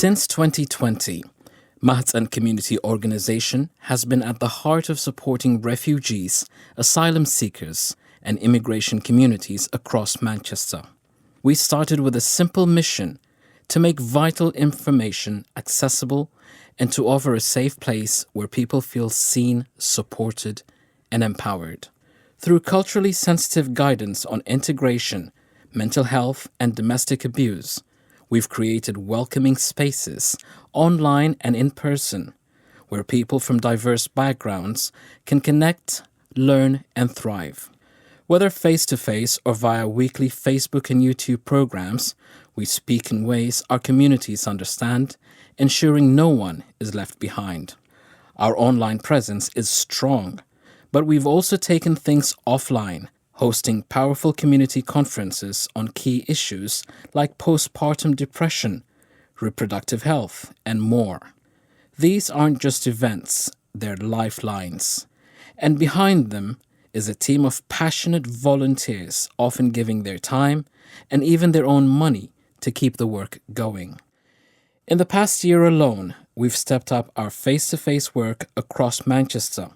Since twenty twenty, Mahzen Community Organization has been at the heart of supporting refugees, asylum seekers, and immigration communities across Manchester. We started with a simple mission: to make vital information accessible and to offer a safe place where people feel seen, supported, and empowered. Through culturally sensitive guidance on integration, mental health, and domestic abuse, we've created welcoming spaces, online and in person, where people from diverse backgrounds can connect, learn, and thrive. Whether face to face or via weekly Facebook and YouTube programs, we speak in ways our communities understand, ensuring no one is left behind. Our online presence is strong, but we've also taken things offline, hosting powerful community conferences on key issues like postpartum depression, reproductive health, and more. These aren't just events, they're lifelines. And behind them is a team of passionate volunteers, often giving their time and even their own money to keep the work going. In the past year alone, we've stepped up our face to face work across Manchester.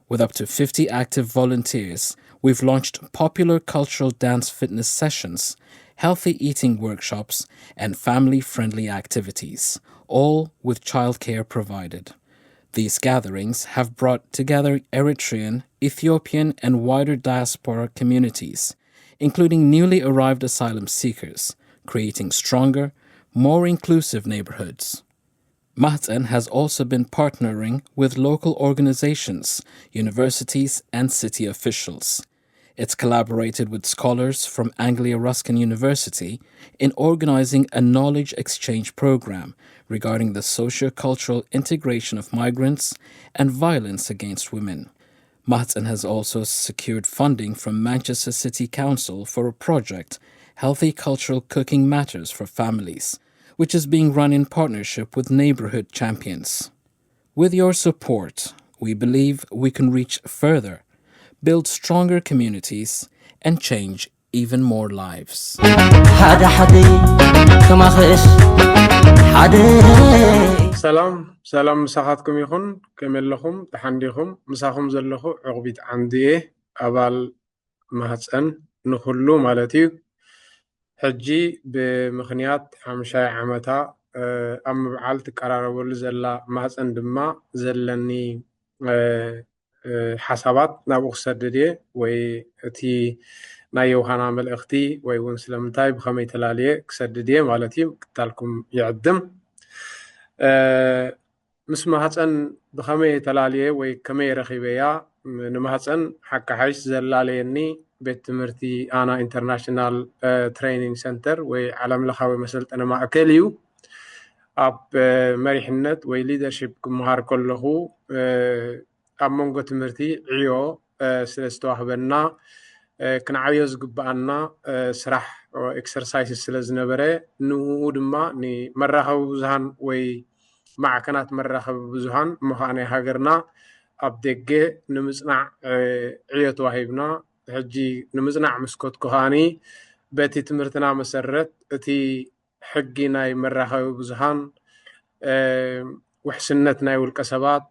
With up to fifty active volunteers, we've launched popular cultural dance fitness sessions, healthy eating workshops, and family friendly activities, all with childcare provided. These gatherings have brought together Eritrean, Ethiopian, and wider diaspora communities, including newly arrived asylum seekers, creating stronger, more inclusive neighborhoods. Mahzen has also been partnering with local organizations, universities, and city officials. It's collaborated with scholars from Anglia Ruskin University in organizing a knowledge exchange program regarding the socio-cultural integration of migrants and violence against women. Mahzen has also secured funding from Manchester City Council for a project, Healthy Cultural Cooking Matters for Families, which is being run in partnership with neighborhood champions. With your support, we believe we can reach further, build stronger communities, and change even more lives. ሓደ ሓደ ከማኸስ ሓደ ሰላም ሰላም ምሳኻትኩም ይኹን። ከመይ ኣለኹም? ደሓን ዲኹም? ምሳኹም ዘለኹ ዕቑቢት ዓንዲ እየ፣ ኣባል ማህፀን ንኹሉ ማለት እዩ። ሕጂ ብምኽንያት ሓምሻይ ዓመታ ኣብ ምብዓል ትቀራረበሉ ዘላ ማህፀን ድማ ዘለኒ ሓሳባት ናብኡ ክሰድድ እየ፣ ወይ እቲ ናይ ዮሃና መልእኽቲ ወይ እውን ስለምንታይ ብኸመይ ተላልየ ክሰድድ እየ ማለት እዩ። ምክትታልኩም ይዕድም። ምስ ማህፀን ብኸመይ ተላልየ ወይ ከመይ ረኺበያ? ንማህፀን ሓካሓይሽ ዘላለየኒ ቤት ትምህርቲ ኣና ኢንተርናሽናል ትሬኒንግ ሰንተር ወይ ዓለም ለኻዊ መሰልጠኒ ማእከል እዩ። ኣብ መሪሕነት ወይ ሊደርሽፕ ክመሃር ከለኹ ኣብ መንጎ ትምህርቲ ዕዮ ስለ ዝተዋህበና ክንዓብዮ ዝግብኣና ስራሕ ኤክሰርሳይስ ስለ ዝነበረ፣ ንኡ ድማ ንመራኸቢ ብዙሃን ወይ ማዕከናት መራኸቢ ብዙሃን እሞ ከዓ ናይ ሃገርና ኣብ ደገ ንምፅናዕ ዕዮ ተዋሂብና። ሕጂ ንምፅናዕ ምስ ከድኩ ከዓኒ በቲ ትምህርትና መሰረት እቲ ሕጊ ናይ መራኸቢ ብዙሃን፣ ውሕስነት ናይ ውልቀ ሰባት፣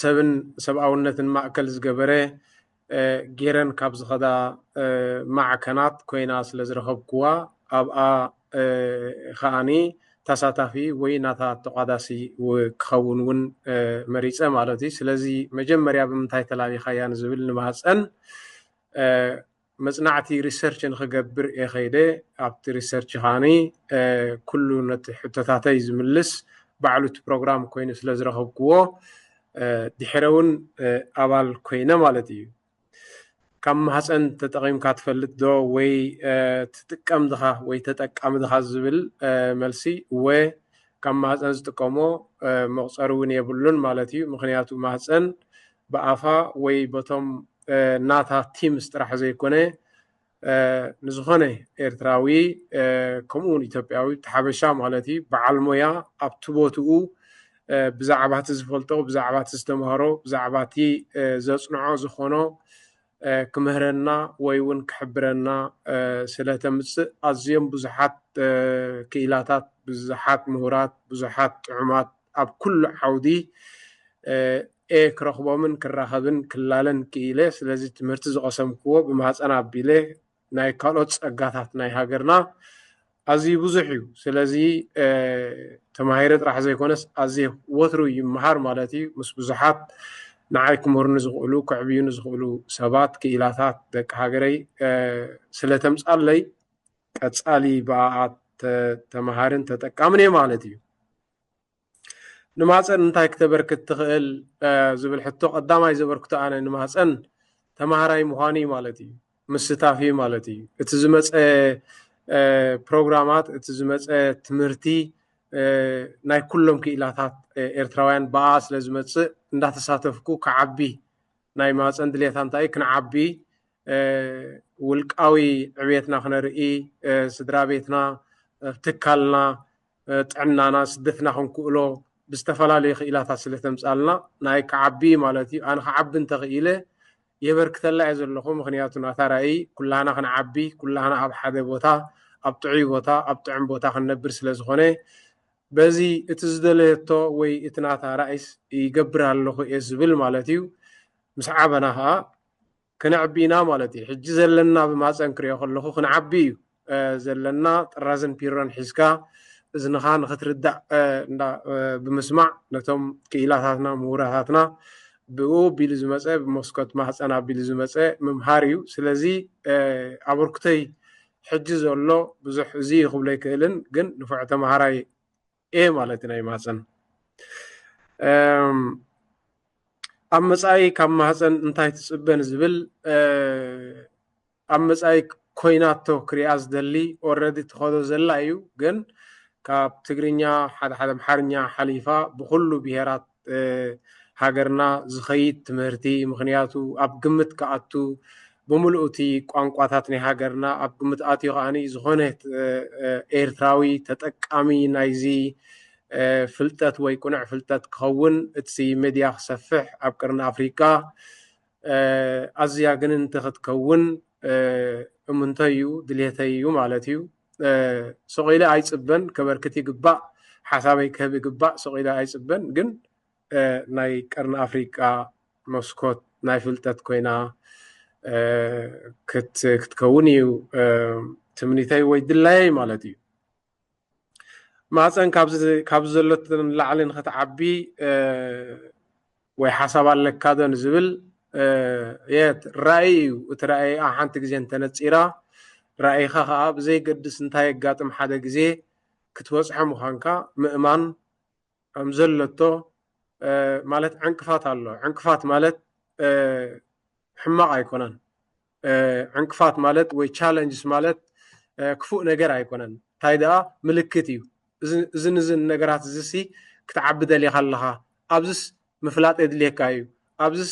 ሰብን ሰብኣውነትን ማእከል ዝገበረ ጌረን ካብ ዝኸዳ ማዕከናት ኮይና ስለ ዝረኸብኩዋ፣ ኣብኣ ከዓኒ ተሳታፊ ወይ ናታ ተቋዳሲ ክኸውን እውን መሪፀ ማለት እዩ። ስለዚ መጀመርያ ብምንታይ ተላቢኻያ ንዝብል ንማህፀን መፅናዕቲ ሪሰርች ንክገብር እየ ከይደ። ኣብቲ ሪሰርች ከዓኒ ኩሉ ነቲ ሕቶታተይ ዝምልስ ባዕሉ እቲ ፕሮግራም ኮይኑ ስለ ዝረኸብክዎ፣ ድሕረ እውን ኣባል ኮይነ ማለት እዩ። ካብ ማህፀን ተጠቒምካ ትፈልጥ ዶ ወይ ትጥቀም ድኻ ወይ ተጠቃሚ ድኻ ዝብል መልሲ፣ እወ፣ ካብ ማህፀን ዝጥቀሞ መቑፀሪ እውን የብሉን ማለት እዩ። ምክንያቱ ማህፀን ብኣፋ ወይ በቶም ናታ ቲምስ ጥራሕ ዘይኮነ፣ ንዝኾነ ኤርትራዊ፣ ከምኡ እውን ኢትዮጵያዊ፣ ሓበሻ ማለት እዩ፣ በዓል ሞያ ኣብቲ ቦትኡ ብዛዕባ እቲ ዝፈልጦ፣ ብዛዕባ እቲ ዝተምሃሮ፣ ብዛዕባ እቲ ዘፅንዖ ዝኾኖ ክምህረና ወይ እውን ክሕብረና ስለ ተምፅእ ኣዝዮም ብዙሓት ክኢላታት፣ ብዙሓት ምሁራት፣ ብዙሓት ጥዑማት ኣብ ኩሉ ዓውዲ ኤ ክረኽቦምን ክራኸብን ክላለን ክኢለ። ስለዚ ትምህርቲ ዝቐሰምክዎ ብማህፀን ኣቢለ ናይ ካልኦት ፀጋታት ናይ ሃገርና ኣዝዩ ብዙሕ እዩ። ስለዚ ተማሂረ ጥራሕ ዘይኮነስ ኣዝየ ወትሩ ይመሃር ማለት እዩ። ምስ ብዙሓት ንዓይ ክምህሩኒ ዝኽእሉ፣ ክዕብዩኒ ዝኽእሉ ሰባት፣ ክኢላታት ደቂ ሃገረይ ስለ ተምፃለይ ቀፃሊ ብኣኣ ተመሃርን ተጠቃምን እየ ማለት እዩ። ንማፀን እንታይ ክተበርክት ትኽእል ዝብል ሕቶ ቀዳማይ ዘበርክቶ ኣነ ንማፀን ተማሃራይ ምዃን እዩ ማለት እዩ። ምስታፍ እዩ ማለት እዩ። እቲ ዝመፀ ፕሮግራማት፣ እቲ ዝመፀ ትምህርቲ ናይ ኩሎም ክኢላታት ኤርትራውያን ብኣ ስለ ዝመፅእ እንዳተሳተፍኩ ክዓቢ ናይ ማፀን ድሌታ እንታይ እዩ? ክንዓቢ፣ ውልቃዊ ዕቤትና ክነርኢ፣ ስድራ ቤትና፣ ትካልና፣ ጥዕናና፣ ስደትና ክንክእሎ ብዝተፈላለዩ ክኢላታት ስለ ተምፃልና ናይ ክዓቢ ማለት እዩ። ኣነ ክዓቢ እንተኽኢለ የበርክተላ እየ ዘለኹ። ምኽንያቱ ናታ ራእይ ኩላህና ክንዓቢ፣ ኩላህና ኣብ ሓደ ቦታ፣ ኣብ ጥዑይ ቦታ፣ ኣብ ጥዑም ቦታ ክንነብር ስለ ዝኾነ በዚ እቲ ዝደለየቶ ወይ እቲ ናታ ራእይስ ይገብር ኣለኹ እየ ዝብል ማለት እዩ። ምስ ዓበና ከዓ ክነዕቢ ኢና ማለት እዩ። ሕጂ ዘለና ብማፀን ክሪኦ ከለኹ ክንዓቢ እዩ ዘለና። ጥራዝን ፒሮን ሒዝካ እዝንኻ ንኽትርዳእ እንዳ ብምስማዕ ነቶም ክኢላታትና ምሁራታትና ብኡ ኣቢሉ ዝመፀ ብመስኮት ማህፀን ኣቢሉ ዝመፀ ምምሃር እዩ። ስለዚ ኣበርክቶይ ሕጂ ዘሎ ብዙሕ እዚ እዩ ክብሎ ኣይክእልን፣ ግን ንፉዕ ተምሃራይ እየ ማለት እዩ ናይ ማህፀን። ኣብ መፃኢ ካብ ማህፀን እንታይ ትፅበ ንዝብል ኣብ መፃኢ ኮይናቶ ክሪኣ ዝደሊ ኦረዲ ትኸዶ ዘላ እዩ። ግን ካብ ትግርኛ ሓደ ሓደ ኣምሓርኛ ሓሊፋ ብኩሉ ብሄራት ሃገርና ዝኸይድ ትምህርቲ፣ ምኽንያቱ ኣብ ግምት ክኣቱ ብምልኡ እቲ ቋንቋታት ናይ ሃገርና ኣብ ግምት ኣትዩ ከዓኒ ዝኾነ ኤርትራዊ ተጠቃሚ ናይዚ ፍልጠት ወይ ቅኑዕ ፍልጠት ክኸውን፣ እቲ ሜድያ ክሰፍሕ ኣብ ቅርኒ ኣፍሪቃ ኣዝያ ግንንቲ ክትከውን እምንተይ እዩ፣ ድሌተይ እዩ ማለት እዩ። ሶቒለ ኣይጽበን፣ ከበርክት ይግባእ፣ ሓሳበይ ክህብ ይግባእ፣ ሶቒለ ኣይጽበን። ግን ናይ ቀርኒ ኣፍሪቃ መስኮት ናይ ፍልጠት ኮይና ክትከውን እዩ ትምኒተይ ወይ ድላየይ ማለት እዩ። ማህፀን ካብዚ ዘለቶ ንላዕሊ ንክትዓቢ ወይ ሓሳብ ኣለካ ዶ ንዝብል የት ራእይ እዩ። እቲ ራእይኣ ሓንቲ ግዜ እንተነፂራ ራእይኻ ከዓ ብዘይገድስ እንታይ የጋጥም ሓደ ግዜ ክትበፅሖ ምዃንካ ምእማን ከም ዘለቶ ማለት ዕንቅፋት ኣሎ። ዕንቅፋት ማለት ሕማቕ ኣይኮነን። ዕንቅፋት ማለት ወይ ቻለንጅስ ማለት ክፉእ ነገር ኣይኮነን። እንታይ ደኣ ምልክት እዩ። እዝን እዝን ነገራት እዚሲ ክትዓቢ ደሊኻ ኣለኻ። ኣብዝስ ምፍላጥ የድልየካ እዩ። ኣብዝስ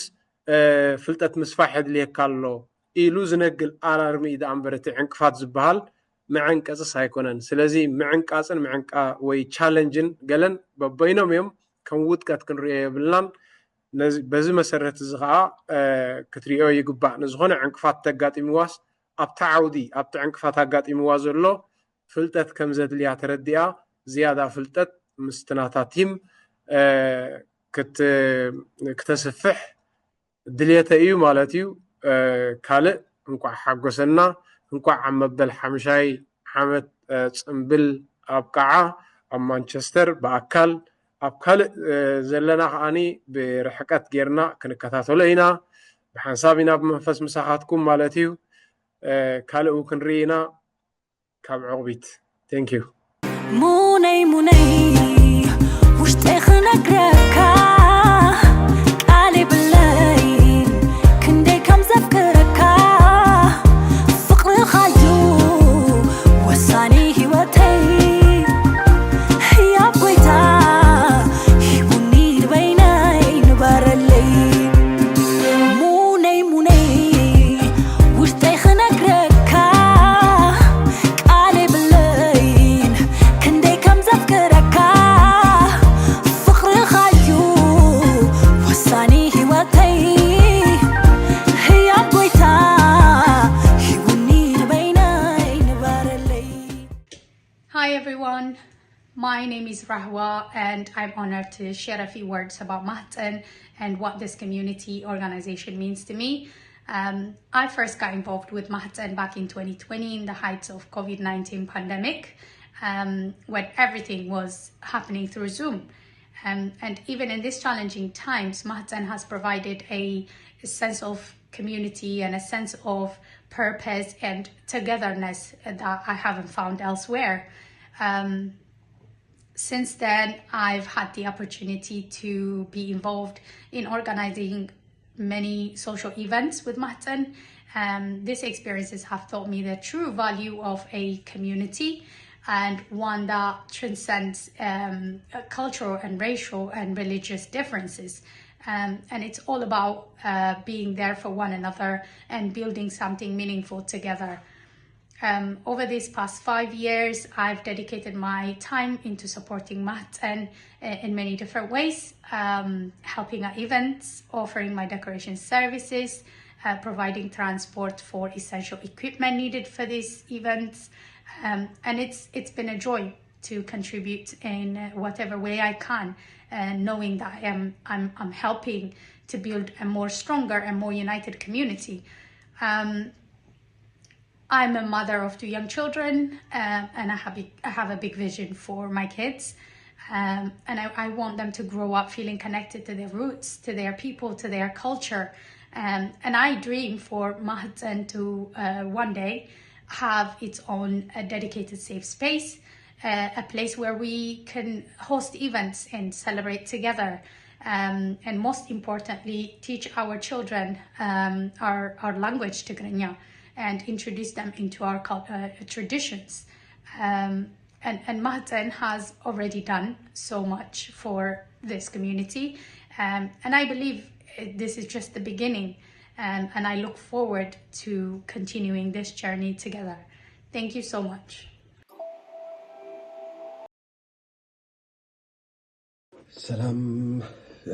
ፍልጠት ምስፋሕ የድልየካ ኣሎ ኢሉ ዝነግል ኣላርሚ እዩ ደኣ እምበር እቲ ዕንቅፋት ዝበሃል መዐንቀፅስ ኣይኮነን። ስለዚ ምዕንቃፅን ምዕንቃ ወይ ቻለንጅን ገለን በበይኖም እዮም፣ ከም ውድቀት ክንሪኦ የብልናን። በዚ መሰረት እዚ ከዓ ክትሪኦ ይግባእ። ንዝኾነ ዕንቅፋት ተጋጢምዋስ ኣብቲ ዓውዲ ኣብቲ ዕንቅፋት ኣጋጢምዋ ዘሎ ፍልጠት ከም ዘድልያ ተረዲኣ ዝያዳ ፍልጠት ምስቲ ናታ ቲም ክተስፍሕ ድልየተ እዩ ማለት እዩ። ካልእ እንኳዕ ሓጎሰና፣ እንኳዕ ኣብ መበል ሓምሻይ ዓመት ፅምብል ኣብቃዓ። ኣብ ማንቸስተር ብኣካል ኣብ ካልእ ዘለና ከዓኒ ብርሕቀት ጌርና ክንከታተሎ ኢና። ብሓንሳብ ኢና ብመንፈስ ምሳኻትኩም ማለት እዩ። ካልእ ክንርኢ ኢና። ካብ ዕቑቢት። Thank you። ሙነይ ሙነይ ውሽጠይ ክነግረካ ቃል የብለይ ክንደይ ከም ዘፍቅረካ ፍቅርኻዩ ወሳኒ ህይወተይ ህያብ ጎይታ ሂቡኒ ንበይነይ ንበረለይ ሙነይ ሙነይ ውሽጠይ ክነግረካ ቃል የብለይን ክንደይ ከም ዘፍቅረካ ፍቅርኻዩ My name is Rahwa, and I'm honored to share a few words about Mahten and what this community organization means to me. Um, I first got involved with Mahten back in twenty twenty in the heights of COVID nineteen pandemic, um, when everything was happening through Zoom. Um, and even in these challenging times, Mahten has provided a, a sense of community and a sense of purpose and togetherness that I haven't found elsewhere. Um, since then, I've had the opportunity to be involved in organizing many social events with Mahten. Um, these experiences have taught me the true value of a community and one that transcends um, uh, cultural and racial and religious differences. Um, and it's all about uh, being there for one another and building something meaningful together. Um, over these past five years, I've dedicated my time into supporting Mahten uh, in many different ways, um, helping at events, offering my decoration services, uh, providing transport for essential equipment needed for these events. Um, and it's it's been a joy to contribute in uh, whatever way I can, uh, knowing that I am I'm, I'm helping to build a more stronger and more united community. Um, I'm a mother of two young children, um, and I have, a, I have a big vision for my kids. Um, and I, I want them to grow up feeling connected to their roots, to their people, to their culture. Um, and I dream for Mahten to uh, one day have its own uh, dedicated safe space, uh, a place where we can host events and celebrate together. Um, and most importantly, teach our children um, our, our language, Tigrinya, and introduce them into our cul- uh, traditions. Um, and, and Mahten has already done so much for this community. Um, and I believe uh, this is just the beginning. Um, and I look forward to continuing this journey together. Thank you so much. ሰላም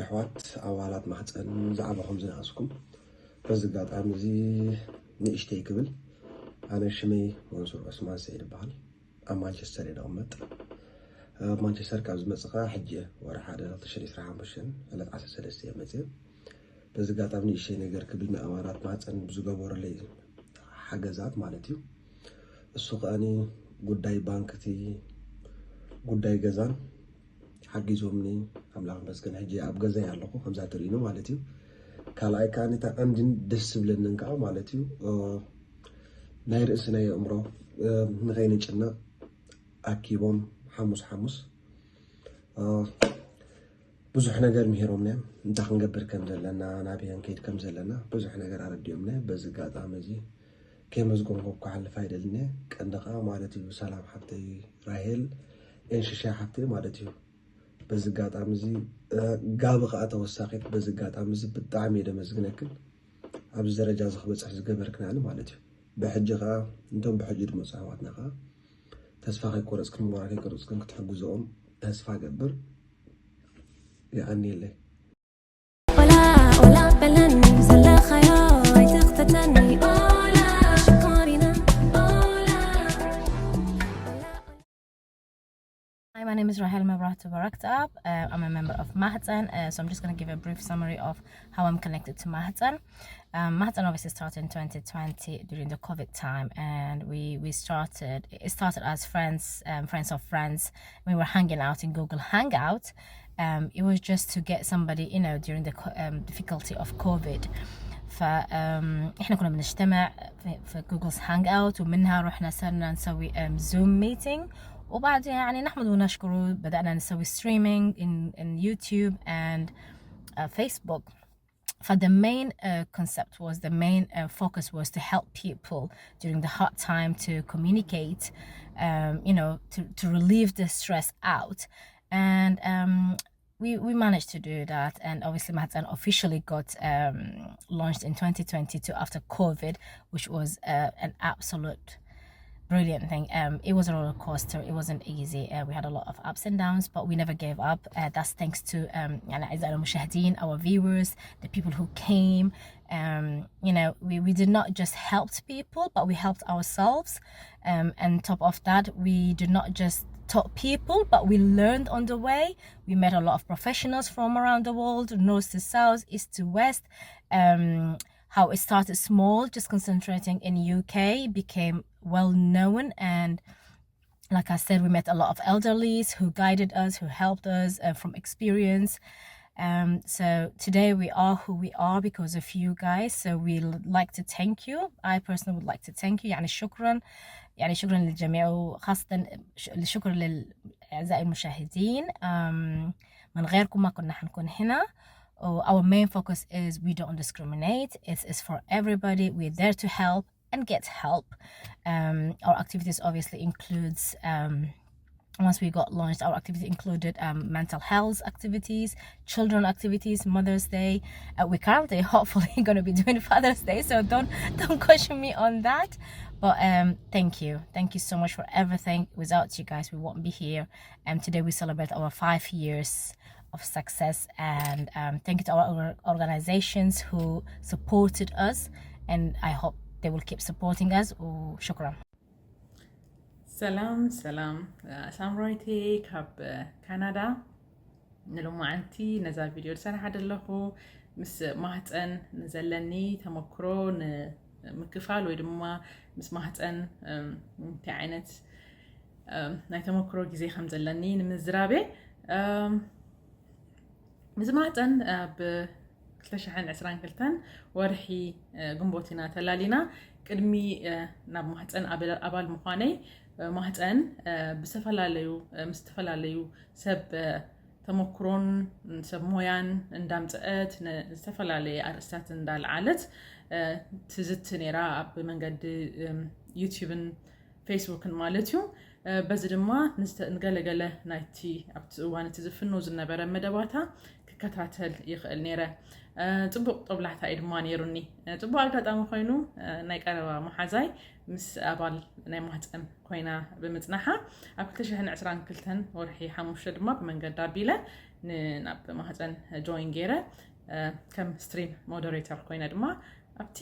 ኣሕዋት ኣባላት ማህፀን፣ ብዛዕባኹም ዝነኣስኩም። በዚ ኣጋጣሚ እዚ ንእሽተይ ክብል፣ ኣነ ሽመይ መንሱር ዑስማን ሰይድ ይበሃል። ኣብ ማንቸስተር እየ ዝቕመጥ። ኣብ ማንቸስተር ካብ ዝመፅእ ከዓ ሕጂ እየ፣ ወርሒ ሓደ ክልተ ሽሕን ዕስራን ሓሙሽተን ዕለት ዓሰርተ ሰለስተ እየ መፅእ። በዚ ኣጋጣሚ ንእሽተይ ነገር ክብል ንኣባላት ማህፀን ብዝገበሩለይ ሓገዛት ማለት እዩ። እሱ ከኣኒ ጉዳይ ባንክቲ ጉዳይ ገዛን ሓጊዞምኒ ኣምላኽ ይመስገን። ሕጂ ኣብ ገዛይ ኣለኹ ከምዛ ትርእይኒ ማለት እዩ። ካልኣይ ከኣኒ እታ ቀንድን ደስ ዝብለንን ከዓ ማለት እዩ እ፣ ናይ ርእሲ ናይ ኣእምሮ እ፣ ንኸይንጭነቕ ኣኪቦም ሓሙስ ሓሙስ እ፣ ብዙሕ ነገር ምሂሮምና እዮም። እንታይ ክንገብር ከም ዘለና፣ ናበይ ክንከይድ ከም ዘለና ብዙሕ ነገር ኣረዲኦምና እዮም። በዚ ኣጋጣሚ እዚ ከየመስገንኩም ክሓልፍ ኣይደልን እየ። ቀንዲ ከዓ ማለት እዩ ሰላም ሓፍተይ ራሄል ኤንሽሻ ሓፍተይ ማለት እዩ። በዚ ኣጋጣሚ እዚ እ፣ ጋቢ ከዓ ተወሳኺት በዚ ኣጋጣሚ እዚ ብጣዕሚ እየ ደመስግነክን ኣብዚ ደረጃ እዚ ክበፅሕ ዝገበርክናኒ ማለት እዩ። ብሕጂ ከዓ እንቶም ብሕጂ ዝመፁ ኣሕዋትና ከዓ ተስፋ ከይቆረፅክን ሞራል ከይቆረፅክን ክትሕግዝኦም ተስፋ ገብር። የቐንየለይ። ኦላ ኦላ በለኒ ዘለኻዮ ኣይትኽተተኒ ኦላ ሽኮሪና ኦላ Hi, my name is Rahel Mebrahtu Baraktab. Uh, I'm a member of Mahten, uh, so I'm just going to give a brief summary of how I'm connected to Mahten. Um, Mahten obviously started in twenty twenty during the COVID time, and we we started. It started as friends, um, friends of friends. We were hanging out in Google Hangout. Um, it was just to get somebody, you know, during the co- um, difficulty of COVID. ف um, احنا كنا بنجتمع في, في Google's Hangout, ومنها رحنا صرنا نسوي um, Zoom meeting. وبعد يعني نحمد ونشكره بدأنا نسوي streaming in, in YouTube and uh, Facebook. But the main uh, concept was, the main uh, focus was to help people during the hard time to communicate, um, you know, to, to relieve the stress out. And um, we, we managed to do that. And obviously, Mahten officially got um, launched in twenty twenty-two after COVID, which was uh, an absolute brilliant thing. Um, it was a roller coaster. It wasn't easy. Uh, we had a lot of ups and downs, but we never gave up. Uh, that's thanks to um, يعني أعزائنا المشاهدين, our viewers, the people who came. Um, you know, we, we did not just help people, but we helped ourselves. Um, and top of that, we did not just top people, but we learned on the way. We met a lot of professionals from around the world, north to south, east to west. Um, how it started small, just concentrating in U K, became well known, and like I said, we met a lot of elderlies who guided us, who helped us uh, from experience. Um, so today we are who we are because of you guys. So we would like to thank you. I personally would like to thank you. يعني شكرا. يعني شكرا للجميع، وخاصة الشكر للأعزائي المشاهدين. Um, من غيركم ما كنا حنكون هنا. Our main focus is we don't discriminate. It's, it's for everybody. We're there to help and get help. Um, our activities obviously includes um, once we got launched, our activity included um, mental health activities, children activities, Mother's Day. Uh, we're currently, hopefully, going to be doing Father's Day, so don't don't question me on that. But um, thank you, thank you so much for everything. Without you guys, we won't be here. And today we celebrate our five years of success, and um, thank you to our organizations who supported us, and I hope they will keep supporting us. وشكرا. ሰላም ሰላም፣ ሳምራዊቴ ካብ ካናዳ። ንሎማዓንቲ ነዛ ቪድዮ ዝሰራሓ ዘለኹ ምስ ማህፀን ንዘለኒ ተመክሮ ንምክፋል ወይ ድማ ምስ ማህፀን እንታይ ዓይነት ናይ ተመክሮ ግዜ ከም ዘለኒ ንምዝራቤ። ምስ ማህፀን ኣብ ክልተ ሽሕን ዕስራን ክልተን ወርሒ ግንቦት ኢና ተላሊና። ቅድሚ ናብ ማህፀን ኣባል ምዃነይ ማህፀን ብዝተፈላለዩ ምስ ዝተፈላለዩ ሰብ ተመክሮን ሰብ ሞያን እንዳምፀአት ዝተፈላለየ ኣርእስታት እንዳልዓለት ትዝቲ ነይራ ኣብ መንገዲ ዩቲዩብን ፌስቡክን ማለት እዩ። በዚ ድማ ንገለገለ ናይቲ ኣብቲ እዋን እቲ ዝፍኖ ዝነበረ መደባታ ክከታተል ይኽእል ነይረ። ፅቡቕ ጦብላሕታ እዩ ድማ ነይሩኒ። ፅቡቕ ኣጋጣሚ ኮይኑ ናይ ቀረባ መሓዛይ ምስ ኣባል ናይ ማህፀን ኮይና ብምፅናሓ ኣብ ክልተ ሽሕን ዕስራን ክልተን ወርሒ ሓሙሽተ ድማ ብመንገዲ ኣቢለ ናብ ማህፀን ጆይን ገይረ ከም ስትሪም ሞደሬተር ኮይነ ድማ ኣብቲ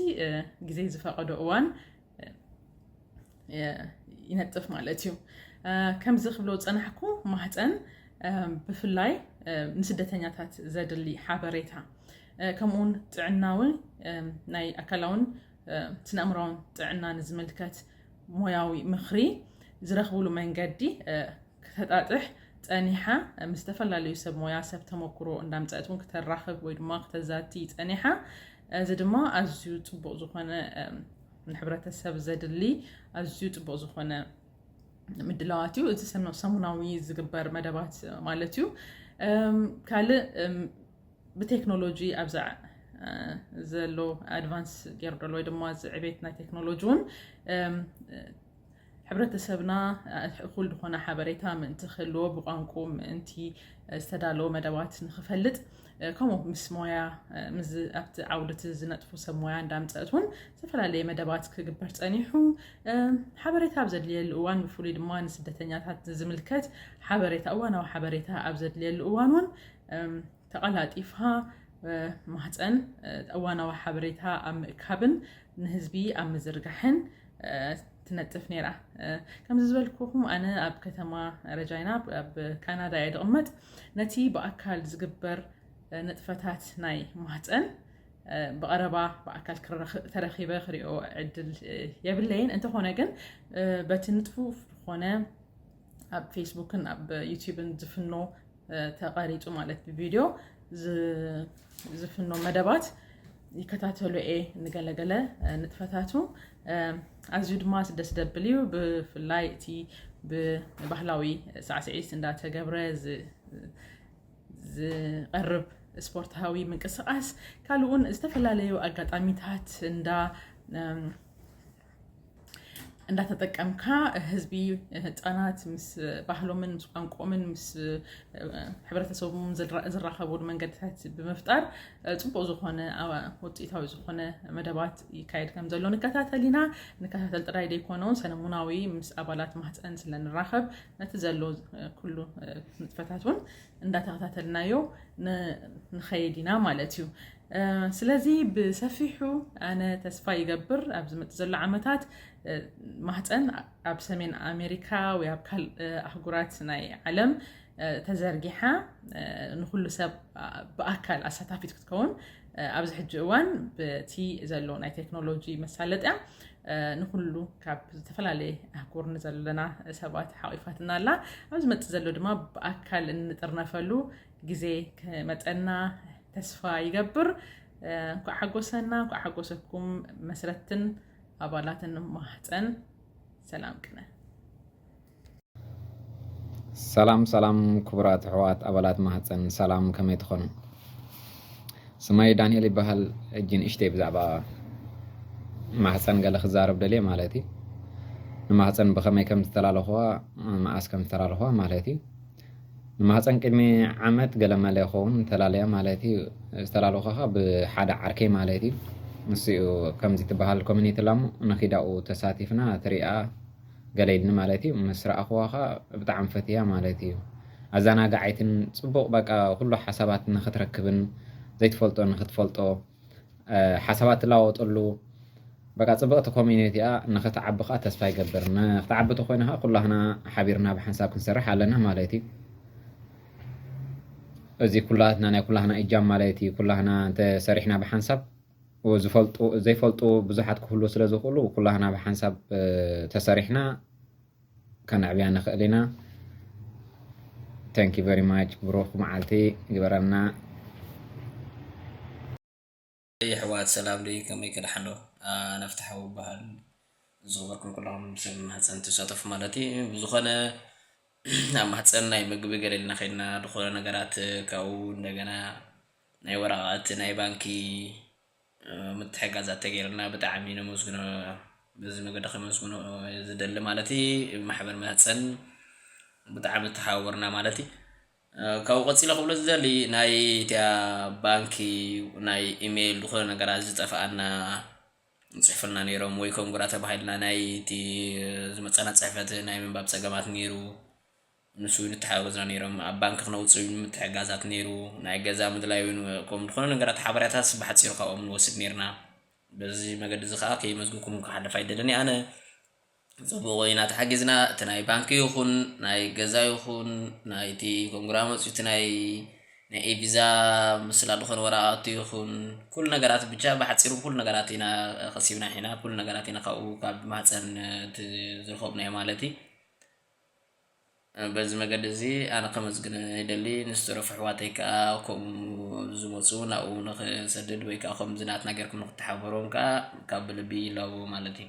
ግዜ ዝፈቐዶ እዋን ይነጥፍ ማለት እዩ። ከምዚ ክብሎ ዝፀናሕኩ ማህፀን ብፍላይ ንስደተኛታት ዘድሊ ሓበሬታ ከምኡውን ጥዕናዊ ናይ ኣካላውን ስነኣእምራውን ጥዕና ንዝምልከት ሞያዊ ምኽሪ ዝረኽብሉ መንገዲ ክተጣጥሕ ፀኒሓ ምስ ዝተፈላለዩ ሰብ ሞያ ሰብ ተመክሮ እንዳምፀአት እውን ክተራኽብ ወይ ድማ ክተዛቲ ፀኒሓ። እዚ ድማ ኣዝዩ ፅቡቕ ዝኾነ ንሕብረተሰብ ዘድሊ ኣዝዩ ፅቡቕ ዝኾነ ምድላዋት እዩ። እዚ ሰሙናዊ ዝግበር መደባት ማለት እዩ። ካልእ ብቴክኖሎጂ ኣብዛ ዘሎ ኣድቫንስ ገይሩ ዘሎ ወይ ድማ እዚ ዕቤት ናይ ቴክኖሎጂ እውን ሕብረተሰብና እኹል ዝኾነ ሓበሬታ ምእንቲ ክህልዎ ብቋንቁ ምእንቲ ዝተዳለወ መደባት ንክፈልጥ ከምኡ ምስ ሞያ ምስ ኣብቲ ዓውዲ እቲ ዝነጥፉ ሰብ ሞያ እንዳምፀአት እውን ዝተፈላለየ መደባት ክግበር ፀኒሑ። ሓበሬታ ኣብ ዘድልየሉ እዋን ብፍሉይ ድማ ንስደተኛታት ዝምልከት ሓበሬታ እዋናዊ ሓበሬታ ኣብ ዘድልየሉ እዋን እውን ተቐላጢፋ ማህፀን እዋናዊ ሓበሬታ ኣብ ምእካብን ንህዝቢ ኣብ ምዝርጋሕን ትነጥፍ ነይራ። ከምዚ ዝበልኩኹም ኣነ ኣብ ከተማ ረጃይና ኣብ ካናዳ እየ ዝቕመጥ። ነቲ ብኣካል ዝግበር ንጥፈታት ናይ ማህፀን ብቐረባ ብኣካል ተረኺበ ክሪኦ ዕድል የብለይን። እንተኾነ ግን በቲ ንጥፉፍ ዝኾነ ኣብ ፌስቡክን ኣብ ዩቲዩብን ዝፍኖ ተቐሪፁ ማለት ብቪድዮ ዝፍኖ መደባት ይከታተሉ እየ ንገለገለ ንጥፈታቱ። ኣዝዩ ድማ ደስ ደብል እዩ። ብፍላይ እቲ ብባህላዊ ሳዕስዒት እንዳተገብረ ዝቐርብ ስፖርታዊ ምንቅስቃስ ካልኡን ዝተፈላለዩ ኣጋጣሚታት እንዳ እንዳተጠቀምካ ህዝቢ ህፃናት ምስ ባህሎምን ምስ ቋንቆምን ምስ ሕብረተሰቦምን ዝራኸቡሉ መንገድታት ብምፍጣር ፅቡቅ ዝኾነ ውፅኢታዊ ዝኾነ መደባት ይካየድ ከም ዘሎ ንከታተል ኢና። ንከታተል ጥራይ ዘይኮነ እውን ሰለሙናዊ ምስ ኣባላት ማህፀን ስለንራኸብ ነቲ ዘሎ ኩሉ ንጥፈታት እውን እንዳተኸታተልናዮ ንኸይድ ኢና ማለት እዩ። ስለዚ ብሰፊሑ ኣነ ተስፋ ይገብር ኣብ ዝመጽእ ዘሎ ዓመታት ማህፀን ኣብ ሰሜን ኣሜሪካ ወይ ኣብ ካልእ ኣህጉራት ናይ ዓለም ተዘርጊሓ ንኩሉ ሰብ ብኣካል ኣሳታፊት ክትከውን ኣብዚ ሕጂ እዋን በቲ ዘሎ ናይ ቴክኖሎጂ መሳለጥያ ንኩሉ ካብ ዝተፈላለየ ኣህጉር ንዘለና ሰባት ሓቂፋትና ኣላ። ኣብ ዝመፅእ ዘሎ ድማ ብኣካል እንጥርነፈሉ ግዜ ክመፀና ተስፋ ይገብር። እንኳዕ ሓጎሰና፣ እንኳዕ ሓጎሰኩም መስረትን ኣባላትን ማህፀን። ሰላም ቅነ። ሰላም ሰላም ክቡራት ኣሕዋት ኣባላት ማህፀን፣ ሰላም፣ ከመይ ትኾኑ? ስመይ ዳንኤል ይበሃል። ሕጂ ንእሽተይ ብዛዕባ ማህፀን ገለ ክዛረብ ደልየ ማለት እዩ። ንማህፀን ብኸመይ ከም ዝተላለኹዋ፣ መኣስ ከም ዝተላለኹዋ ማለት እዩ። ንማህፀን ቅድሚ ዓመት ገለ መለ ይኸውን ተላለያ ማለት እዩ። ዝተላለኹዋ ብሓደ ዓርከይ ማለት እዩ። ንሱ እዩ ከምዚ ትበሃል ኮሚኒቲ ላሙ ንኺዳኡ ተሳቲፍና ትሪኣ ገለ ኢልኒ ማለት እዩ። ምስ ረኣኽዋ ኸዓ ብጣዕሚ ፈትያ ማለት እዩ። ኣዘናጋዓይትን ጽቡቕ በቃ ኩሉ ሓሳባት ንኽትረክብን ዘይትፈልጦ ንኽትፈልጦ ሓሳባት ትለዋወጠሉ በቃ ጽብቕቲ ኮሚኒቲ እያ። ንኽትዓቢ ኸዓ ተስፋ ይገብር። ንኽትዓቢ ተኾይኑ ኸዓ ኩላህና ሓቢርና ብሓንሳብ ክንሰርሕ ኣለና ማለት እዩ። እዚ ኩላትና ናይ ኩላህና እጃም ማለት እዩ። ኩላህና እንተ ሰሪሕና ብሓንሳብ ዝፈልጡ ዘይፈልጡ ብዙሓት ክህሉ ስለ ዝኽእሉ ኩላህና ብሓንሳብ ተሰሪሕና ከነዕብያ ንኽእል ኢና። Thank you very much። ብሩኽ መዓልቲ ግበረልና። የሕዋት ሰላም ደይ ከመይ ከድሓሎ ናፍትሓዊ በሃል ዝኽበርኩም ኩላኹም ሰብ ማህፀን ትሳተፉ ማለት እዩ። ብዝኾነ ኣብ ማህፀን ናይ ምግቢ ገለ ኢልና ከይድና ዝኾነ ነገራት ካብኡ እንደገና ናይ ወረቃቅቲ ናይ ባንኪ ምትሕጋዛት ተገይርና ብጣዕሚ ነመስግኖ። በዚ መገዲ ከመስግኖ ዝደሊ ማለት ማሕበር ማህፀን ብጣዕሚ ተሓወርና ማለት እዩ። ካብኡ ቀፂለ ክብሎ ዝደሊ ናይ እቲያ ባንኪ ናይ ኢሜይል ዝኾነ ነገራት ዝጠፍኣና ይፅሕፉልና ነይሮም ወይ ኮንግራ ተባሂልና ናይ እቲ ዝመፀና ፅሕፈት ናይ ምንባብ ፀገማት ነይሩ። ንሱ ንተሓጋገዝና ነይሮም። ኣብ ባንኪ ክነውፅእ ምትሕጋዛት ነይሩ። ናይ ገዛ ምድላይ እውን ከም ዝኾነ ነገራት ሓበሬታት ብሓፂሩ ካብኦም ንወስድ ነይርና። በዚ መገዲ እዚ ከዓ ከየመስግንኩም ክሓልፍ ኣይደልን ኣነ። ፅቡቕ ኢና ተሓጊዝና። እቲ ናይ ባንኪ ይኹን ናይ ገዛ ይኹን ናይቲ ኮንግራ መፅኡ እቲ ናይ ናይ ኤቪዛ ምስላ ዝኾነ ወረቃቅቲ ይኹን ኩሉ ነገራት ብቻ ብሓፂሩ ኩሉ ነገራት ኢና ከሲብና ሒና ኩሉ ነገራት ኢና ካብኡ ካብ ማህፀን ዝረኸብናዮ ማለት እዩ። በዚ መገዲ እዚ ኣነ ከመስግን ይደሊ። ንዝተረፉ ኣሕዋተይ ከዓ ከምኡ ዝመፁ ናብኡ ንክሰድድ ወይ ከዓ ከምዚ ናትና ጌርኩም ንክተሓበሮም ከዓ ካብ ልቢ ይላቦ ማለት እዩ።